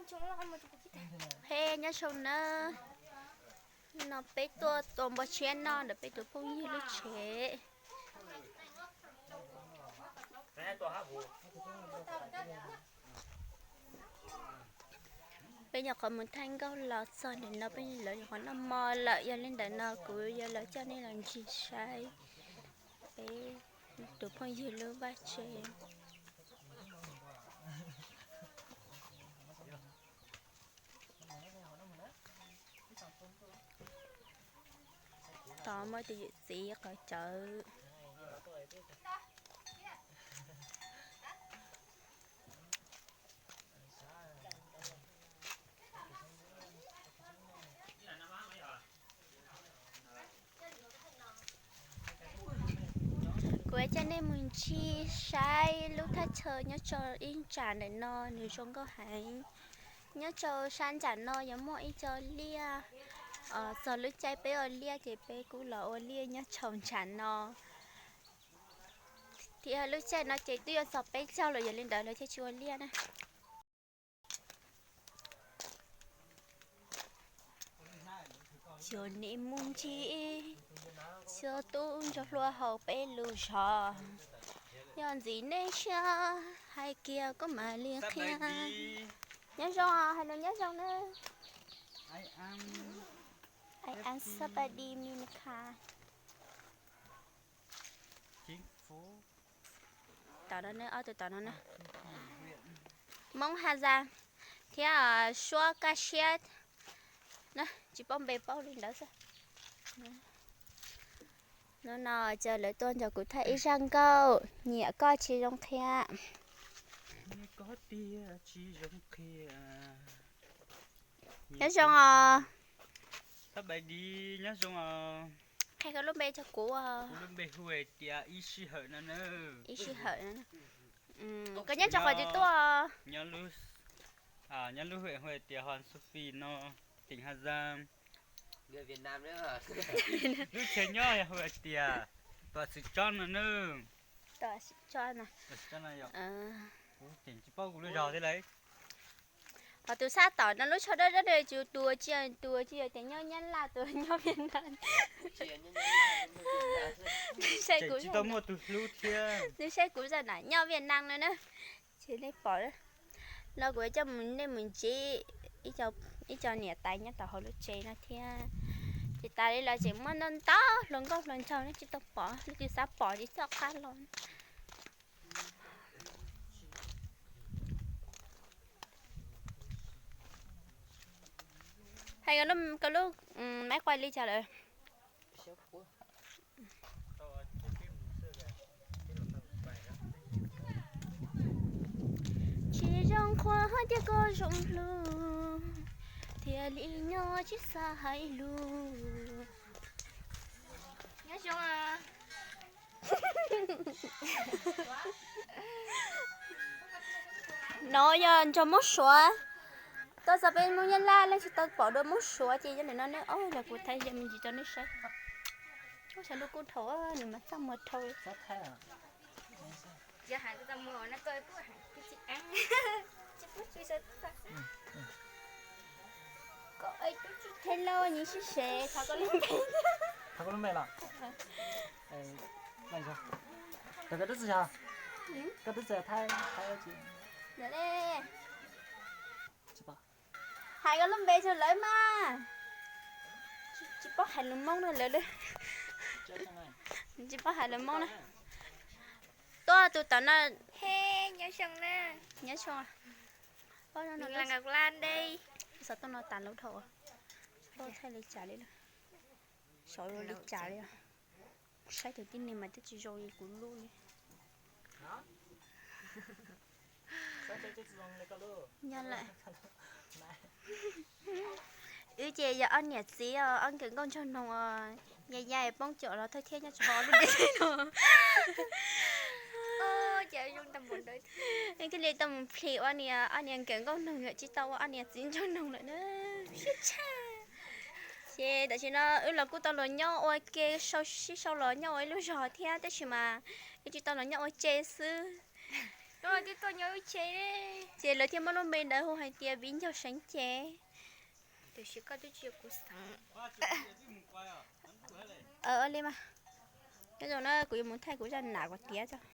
He nyob zoo na, no peb tuaj tua npua tshiab noj ntawm peb tus phooj ywg lub tsev. Peb nyuam qhuav mus thaij nkauj los txog ntawm no peb lawv nyuam qhuav noj mov lawm, yog li ntawm no kuv yuav los coj nej los ntsia saib peb tus phooj ywg lub vaj tsev. Tod muaj tus yawm txiv qhov cawv. Kuv coj nej mus ncig saib lub thaj chaw nyob rau ib ntsam ntawm no nws zoo nkauj heev. Nyob rau sab ntsam no yuav muaj ib co liaj, txog lub caij peb ua liaj ces peb kuj los ua liaj nyob rau ntsam no. Thiab lub caij no ces twb yuav txog peb caug lawm yog li ntawd lawv thiaj tsis ua liaj na. Cov niam mus ntsis, cov tub ntsuag hluas hauv peb lub zos, yog ntxim nej siab hais kiag kuv mam li qhia. Nyob zoo, hais lus nyob zoo na. Ai an sab pas di mi na kha. Tom no ne, ob tug tom no ne. Hmoob Has Zas thiab suab kaj siab. Tsis paub npe paub li ntawd xwb. Hnub no ces lawv tuaj nrog kuv thaij ib zaj nkauj nyiam koj tsis zoo qhia. Nyob zoo os. Nyob zoo os. Qhia koj lub npe rau kuv. Kuv lub npe hu hais tias Ib Sij Hawm no na. Ib Sij Hawm no. Koj nyob rau qhov twg tuaj? Nyob lub huyện hu hais tias Hoàng Su Phi no, tỉnh Hà Giang. Lub tsev nyob yog hu hais tias Tuam Xwm Tsob no na. Tuam Xwm Tsob no. Kuv tseem tsis paub kuv lub zos thiab lauj. Ho tus sab tom no lub tsho dawb dawb no tus, tus tsis, tus tsis yog tias nyob Nyab Laj, tus nyob Viaj Nam. Tsis tau muaj tus hlub thiab. Nws saib kuv zaj nam nyob Viaj Nam no na. Ces nej pom, no kuv coj nej mus ntsib ib co niam tais nyob tom hauv lub tsev no thiab. Ces tas li los tseem muaj ntau ntau hluas nkauj hluas nraug nej tsis tau pom, nej tsis xav pom ces txhob qab los. Hais koj lub maiv quaj li cas lawm? Tsis zoo qhuav tias koj zoo hlub, thiaj li nyob tsis xav hais lus. Nyob zoo. No yog nrog Hmoob Suav. Tuaj txog peb Hmoob Nyab Laj leej tsis tau pom dua Hmoob Suav ces yog nim no ne, ob los kuv thaij me ntsis rau nej saib. Ub, saib lub kub dhau, nws mas txaj muag dhau. Hello, nyi sib se, thov koj lub npe. Thov koj lub npe los? Koj twb txawj, koj twb txawj thaij, thaij tsis Hais koj lub npe rau lawv mas. Tsis paub hais lus Hmoob no lawv. Tsis paub hais lus Hmoob na. Tuaj tus tom no. Nyob zoo. Xov tooj no tas lub dhau. Thaij li cas li lawm. Xov zoo li cas li. Saib tus tib neeg mas twb tsis zoo li kuv lub li. Nyob lawm. Wb ces yog ob niam txiv os, ob nkawm nkauj nraug noog os, ya ya poob cuam los thawj thiab nyob tsis hov lub npe no. Thiaj li tau mus plhis ua niam, ob niam nkawm nkauj noog lawm tsis tau ua ob niam txiv nraug noog lawm na. Siab tshaj. Ces tam sim no wb los kuj tau los nyob ua ke, sau sib sau los nyob ua ib lub zos thiab tab sis mas wb tsis tau los nyob ua ke xwb. Koj twb tuaj nyob lub tsev, ces lawv thiaj muab lub npe ntawd hu hais tias viv ncaus seev ces. Tiam sis koj twb tsis yog kuv xeev. Li mas, nyob zoo na, kuv yuav mus thaij kuv zaj nam kuv tiav tso.